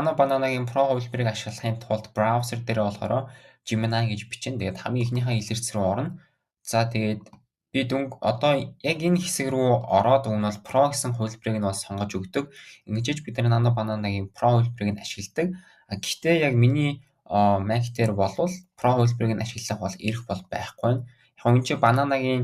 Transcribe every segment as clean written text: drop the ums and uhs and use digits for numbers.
Nano Banana-гийн Pro хувилбарыг ашиглахын тулд браузер дээр болохоор Gemini гэж бичнэ. Тэгээд хамгийн эхнийхээ илэрч рүү орно. За, тэгээд би дүнг одоо яг энэ хэсэг рүү ороод өгнө бол Pro гэсэн хувилбарыг нь бол сонгож өгдөг. Ингэж бид нар Nano Banana-гийн Pro хувилбарыг нь ашигладаг. Гэхдээ яг миний Mac дээр болвол Pro хувилбарыг нь ашиглах бол эрх бол байхгүй байна. Яг энэ чинь Banana-гийн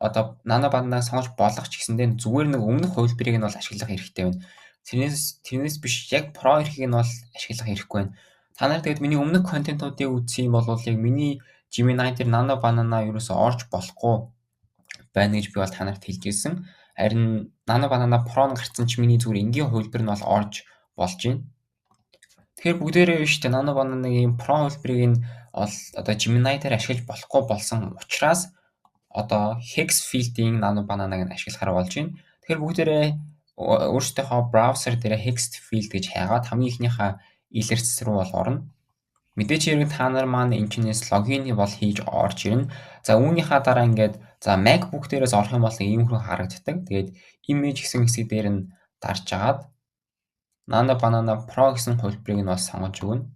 одоо Nano Banana сонгож болох ч гэсэндээ зүгээр нэг өмнөх хувилбарыг нь бол ашиглах эрхтэй байна. Тэрнээс биш яг Pro эрхийг нь бол ашиглах эрхгүй байна. Та нар тэгээд миний өмнөх контентуудыг үзсэн юм бол яг миний Gemini дээр Nano Banana ерөөсөө орж болохгүй байна гэж би бол та нарт хэлж ирсэн. Харин Nano Banana Pro нь гарцсан чи миний зүгээр энгийн хувилбар нь бол орж болж байна. Тэгэхээр бүгдээрээ биш үү, Nano Banana-гийн Pro хувилбарыг нь бол одоо Gemini дээр ашиглаж болохгүй болсон учраас одоо Higgsfield-ийн Nano Banana-г нь ашиглахаар болж байна. Тэгэхээр бүгдээрээ өөрсдийнхөө браузер дээр Higgsfield гэж хайгаад хамгийн эхнийхээ илэрч рүү бол орно. Мэдээч хэрэг та нар маань энэ чинээс login бол хийж орж ирнэ. За, үүнийхээ дараа ингээд за MacBook дээрээс орох юм бол иймэрхүү харагддаг. Тэгээд image гэсэн хэсэг дээр нь дарж агаад Nano Banana Pro гэсэн хувилбарыг нь бас сонгож өгнө.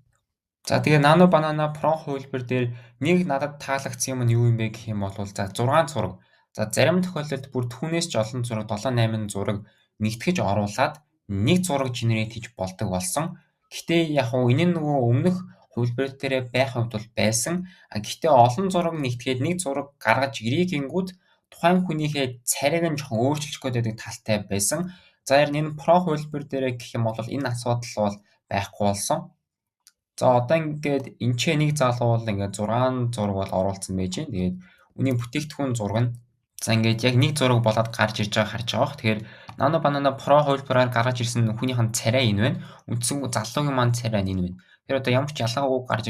За, тэгээ Nano Banana Pro хувилбар дээр нэг надад таалагдсан юм нь юу юм бэ гэх юм бол за 6 зураг. За, зарим тохиолдолд бүр түүнээс ч олон зураг, 7 8 зураг нэгтгэж оруулаад нэг зураг generate хийж болдог болсон. Гэхдээ яг уу энэ нь нөгөө өмнөх хувилбар дээрээ байх хувьд бол байсан. А гэхдээ олон зураг нэгтгээд нэг зураг гаргаж ирье гингүүд тухайн хүнийхээ царайг нь жоохон өөрчилчих гээд байдаг талтай байсан. За, харин энэ Pro хувилбар дээрээ гэх юм бол энэ асуудал бол байхгүй болсон. За, одоо ингээд энэ ч нэг залуу бол ингээд 6 зураг бол оруулсан байж байна. Тэгээд үүний бүтээгдэхүүн зураг нь за ингээд яг нэг зураг болоод гарч ирж байгааг харж байгаа бох. Тэгэхээр Nano Banana Pro хувилбараар гаргаж ирсэн хүнийх нь царай энэ байна. Үндсэн залуугийн маань царай энэ байна. Тэгэхээр одоо ямар ч ялгаагүй гарч ирж